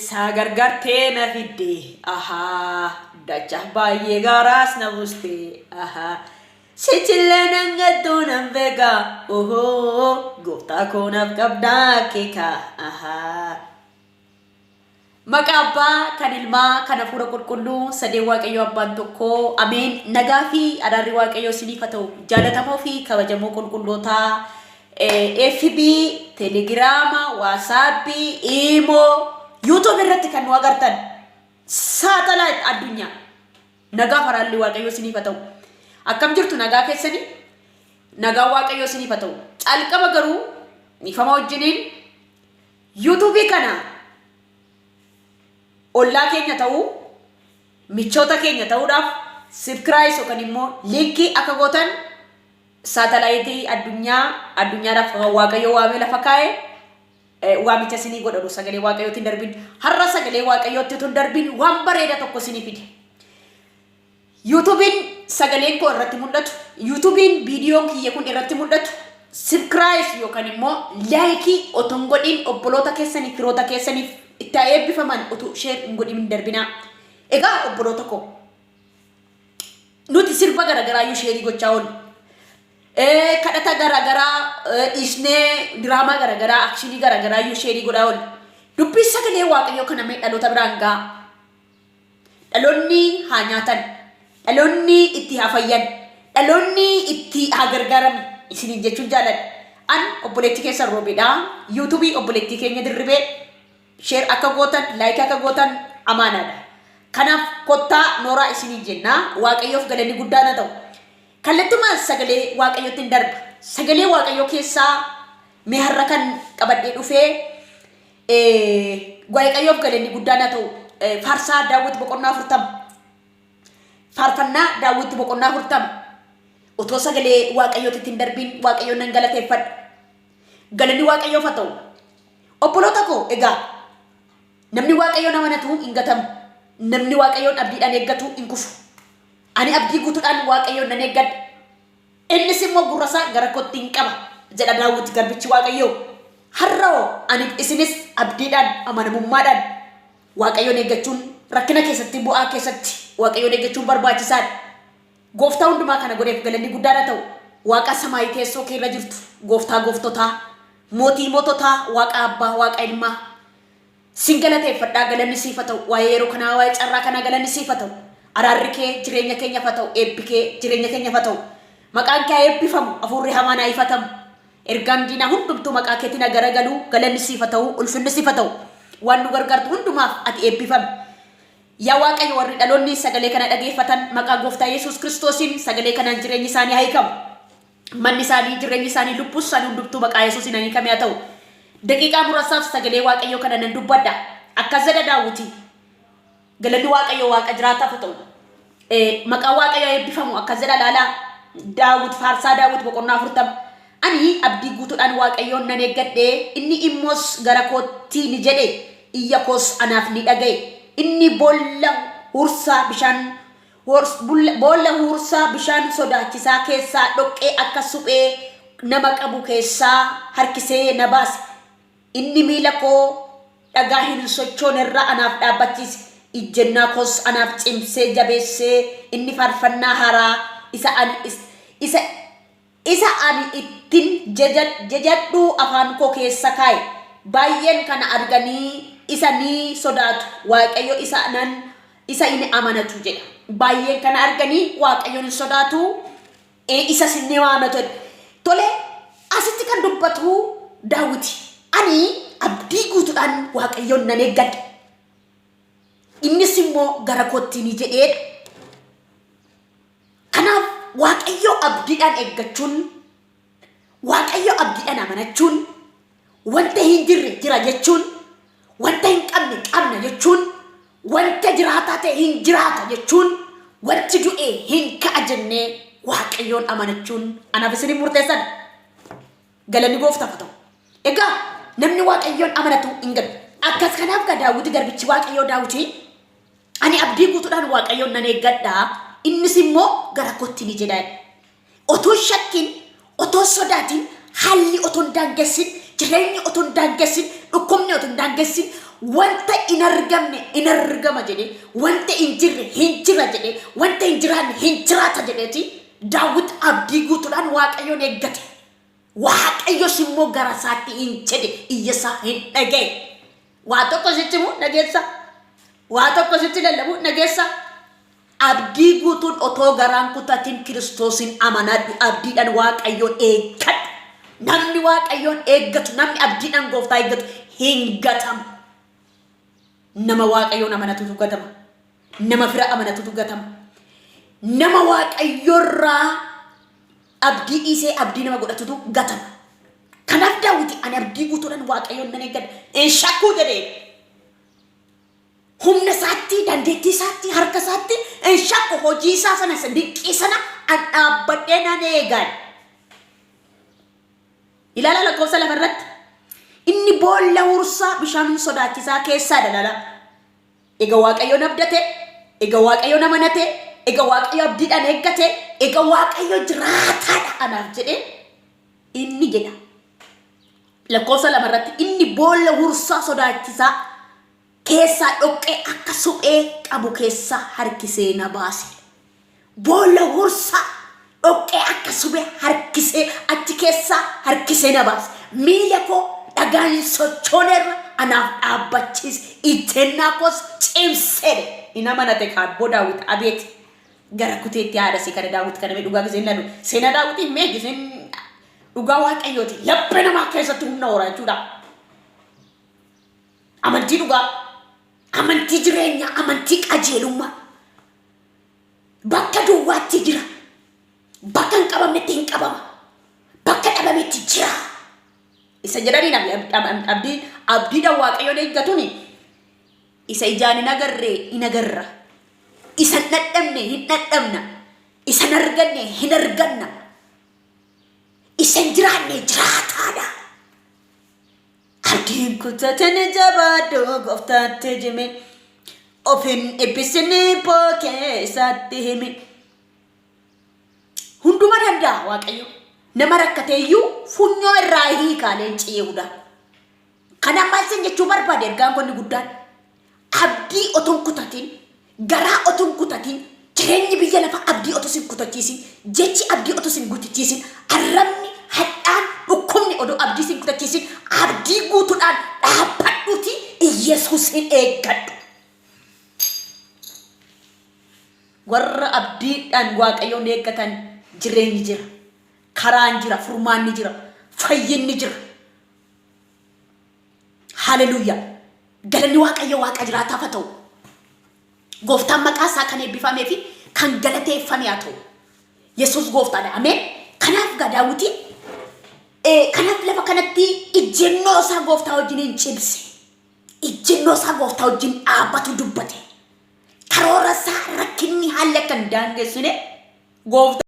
Eessaa gargaartee na fidde ahaa dachaaf baay'ee gaaraas na buuste ahaa sichillee nan gattuu nan beeka ohoo gooftaa koo naaf qabdaa akeeka ahaa. Maqaa Abbaa, kan Ilmaa, kan Hafuura Qulqulluu, sadeen Waaqayyoo Abbaan tokkoo, ameen. Nagaa fi araarri Waaqayyoo isiniif haa ta'u. Jaalatamoo fi kabajamoo qulqullootaa FB, Telegiraama, Waasaappii, Iimoo, YouTube irratti kan nu agartan saatalaayit addunyaa. Nagaa fi araarri Waaqayyoo isiniif haa ta'u. Akkam jirtu nagaa keessanii? Nagaan Waaqayyoo isiniif haa ta'u. Calqaba garuu dhiifama wajjiniin YouTube kana ollaa keenya ta'uu, michoota keenya ta'uudhaaf sibkiraayis yookaan immoo liinkii akka gootan saatalaayitii addunyaa addunyaadhaaf kan Waaqayyo waamee lafa kaa'e waamicha isinii godhanu sagalee Waaqayyootti hin darbin. Har'a sagalee Waaqayyootti utuu hin darbin waan bareeda tokko isinii fide. Yuutuubiin sagaleen koo irratti mul'atu, yuutuubiin viidiyoon kiyya kun irratti mul'atu, sibkiraayis yookaan immoo laayikii otoo hin godhin obboloota keessaniif firoota keessaniif itti haa eebbifaman utuu sheer hin godhin hin darbinaa. Egaa obboloota koo nuti sirba garaagaraa iyyuu sheerii gochaa oolu. Kadhata garaagaraa dhiisnee diraamaa garaagaraa akshinii garaagaraa iyyuu sheerii godhaa oolu. Dubbii sagalee Waaqayyoo kana mee dhaloota biraan ga'a. Dhaloonni haa nyaatan. Dhaloonni itti haa fayyan. Dhaloonni itti haa gargaaramu isiniin jechuun jaaladha. An obboleettii keessan Roobiidha. Yuutuubii obboleettii keenya Dirribee share akka gootan, like akka gootan amaanaadha. Kanaaf kottaa nooraa isiniin jenna. Waaqayyoof galanni guddaan haa ta'u. Kallattumaan sagalee Waaqayyootti hin darba. Sagalee Waaqayyoo keessaa mee har'a kan qabadhee dhufee Waaqayyoof galanni guddaan haa ta'u. Faarsaa Daawwit boqonnaa 40. Faarfannaa Daawwit boqonnaa 40. Otoo sagalee Waaqayyootitti hin darbiin Waaqayyoon nan galateeffadha. Galanni Waaqayyoof haa ta'u. Obboloota koo egaa namni Waaqayyoon amanatu hin gatamu. Namni Waaqayyoon abdiidhaan eeggatu hin kufu. Ani abdii guutuudhaan Waaqayyoon nan eeggadha. Innis immoo gurra isaa gara kootti in qaba, jedha Daawit garbichi Waaqayyoo. Har'a hoo aniif isinis abdiidhaan, amanamummaadhaan Waaqayyoon eeggachuun rakkina keessatti, bu'aa keessatti Waaqayyoon eeggachuun barbaachisaadha. Gooftaa hundumaa kana godheef galanni guddaan haa ta'u. Waaqa samaayii teessoo kee irra jirtu, gooftaa gooftotaa, mootii moototaa, Waaqa abbaa, Waaqa ilmaa, Sin galateeffadhaa galanni siif haa ta'u waa'ee yeroo kanaa waa'ee carraa kanaa galanni siif haa ta'u araarri kee jireenya keenyaf haa ta'u eebbi kee jireenya keenyaf haa ta'u maqaan kee haa eebbifamu hafuurri hamaan haa ifatamu ergaan diinaa hundumtuu maqaa keetiin haa garagalu galanni siif haa ta'u ulfinni siif haa ta'u waan nu gargaartu hundumaaf ati eebbifami Yaa Waaqayyo warri dhaloonni sagalee kana dhageeffatan maqaa gooftaa Yesuus Kiristoosiin sagalee kanaan jireenyi isaanii haa hiikamu. Manni isaanii, jireenyi isaanii, lubbuun isaanii hundumtuu maqaa Yesuusiin haa hiikame haa ta'u. Daqiiqaa murasaaf sagalee Waaqayyoo kana nan dubbadha. Akkas jedha Daawwiti. Galanni Waaqayyoo Waaqa jiraataaf haa ta'u. Maqaan Waaqayyoo haa eebbifamu. Akkas jedha laalaa. Daawit faarsaa Daawit boqonnaa 40. Ani abdii guutuudhaan Waaqayyoon nan eeggadhe, inni immoos gara kootti ni jedhe, iyya koos anaaf ni dhaga'e. Inni boolla huursaa bishaan Boolla huursaa bishaan sodaachisaa keessaa dhoqqee akka suphee nama qabu keessaa harkisee na baase. Inni miila koo dhagaa hin sochoone irra anaaf dhaabbachiise, ijjennaa koos anaaf cimsee jabeesse. Inni faarfannaa haaraa isa ani isa Isa ani ittin jajadhu afaan koo keessa kaa'e. Baay'een kana arganii isa ni sodaatu, Waaqayyo isa nan isa in amanatu jedha. Baay'een kana arganii Waaqayyoon in sodaatu, isas ni waamatu jedha. Tole, asitti kan dubbatu Daawiti. Ani abdii guutuudhaan Waaqayyoon nan eeggadha. Innis immoo gara kootti ni jedheedha. Kanaaf Waaqayyoo abdiidhaan eeggachuun, Waaqayyo abdiidhaan amanachuun, wanta hin jirre jira jechuun, wanta hin qabne qabna jechuun, wanta jiraataa ta'e hin jiraata jechuun, wanti du'e hin ka'a jennee Waaqayyoon amanachuun anaaf isiniif murteessadha. Galanni gooftaaf haa ta'u. Egaa namni Waaqayyoon amanatu hin gadu. Akkas kanaaf gaa Daawiti garbichi Waaqayyoo Daawiti Ani abdii guutuudhaan Waaqayyoon nan eeggadha, innis immoo gara kootti ni jedha. Otoo hin shakkin, otoo hin sodaatin, haalli otoo hin daangessin, jireenyi otoo hin daangessin, dhukkubni otoo hin daangessin, Wanta hin argamne hin argama jedhee, wanta hin jirre hin jira jedhee, wanta hin jiraanne hin jiraata jedheeti Daawit abdii guutuudhaan Waaqayyoon eeggate. Waaqayyos immoo gara isaatti hin jedhe, iyya isaa hin dhaga'e. Waa tokko sitti himu dhageessa. Waa tokko sitti lallabu dhageessa. Abdii guutuun otoo garaan kutatin Kiristoosin amanadhu. Abdiidhaan Waaqayyoon eeggadhu. Namni Waaqayyoon eeggatu, namni abdiidhaan gooftaa eeggatu hin gatamu. Nama Waaqayyoon amanatutu gatama. Nama fira amanatutu gatama. Nama Waaqayyoorraa abdii dhiisee abdii nama godhatutu gatama. Kanaaf Daawiti ani abdii guutuudhaan Waaqayyoon nan eeggadha. Hin shakkuu jedhee. Humna isaatti, dandeettii isaatti, harka isaatti hin shakku hojii isaa sana isa dinqii sana an dhaabbadhee nan eegan. Ilaala lakkoofsa lafarratti. Inni boolla hursaa bishaan sodaachisaa keessaa dalala. Ega Waaqayyoon abdate, ega Waaqayyoon amanate, ega Waaqayyo abdiidhaan eeggate, ega Waaqayyo jiraataadha anaaf jedhee inni jedha. Lakkoofsa lamarratti inni boolla hursaa sodaachisaa keessaa dhoqqee akka suphee qabu keessaa harkisee na baase. Boolla hursaa dhoqqee akka suphee harkisee achi keessaa harkisee na baase. Miila koo dhagaa hin sochoonerra anaaf dhaabbachiise. Ijjennaa koos cimseedhe. Hin amanate kaabboo Daawit abeet gara kuteetti haadha see kana Daawit kana mee dhugaa giseen lalu. Seenaa Daawitiin mee giseen dhugaa Waaqayyooti. Laphee namaa keessatti humna hora jechuudha. Amantii dhugaa, amantii jireenyaa, amantii qajeelummaa. Bakka duwwaatti jira. Bakka hin qabamnetti hin qabama. Bakka dhabametti jira. Isa jedhaniin abdii abdiidhaan Waaqayyoon eeggatuni isa ijaan hin agarre hin agarra. Isa hin dhadhabne hin dhadhabna. Isa hin arganne hin arganna. Isa hin jiraanne jiraataadha. Abdiin kutatin jabaadhu gooftaatti jimi. Of hin dhiphisin bookee isaatti himi. Hunduma danda'a Waaqayyo. Nama rakkate iyyuu funyoo irraa hiikaa leenci Yihudaa. Kana maal sin jechuu barbaade ergaan koo inni guddaan? Abdii otoo hin kutatin, garaa otoo hin kutatin, jireenyi biyya lafaa abdii otoo sin kutachiisin, jechi abdii otoo sin kutachiisin, arrabni, hadhaan, dhukkubni odoo abdii sin kutachiisin, abdii guutuudhaan dhaabbadhuutii Iyyasuusin eeggadhu. Warra abdiidhaan Waaqayyoon eeggatan jireenyi jira. Karaan jira, furmaanni jira, fayyinni jira. Haleluuyaa. Galanni Waaqayyo Waaqa jiraataaf haa ta'u. Gooftaan maqaa isaa kan eebbifamee fi kan galateeffame haa ta'u. Yesuus gooftaadha. Ameen. Kanaaf gaa daawwitiin kanaaf lafa kanatti ijjennoo isaa gooftaa wajjin hin cimse. Ijjennoo isaa gooftaa wajjin dhaabbatu dubbate. Karoora isaa rakkinni haalli akka hin daangessine gooftaa.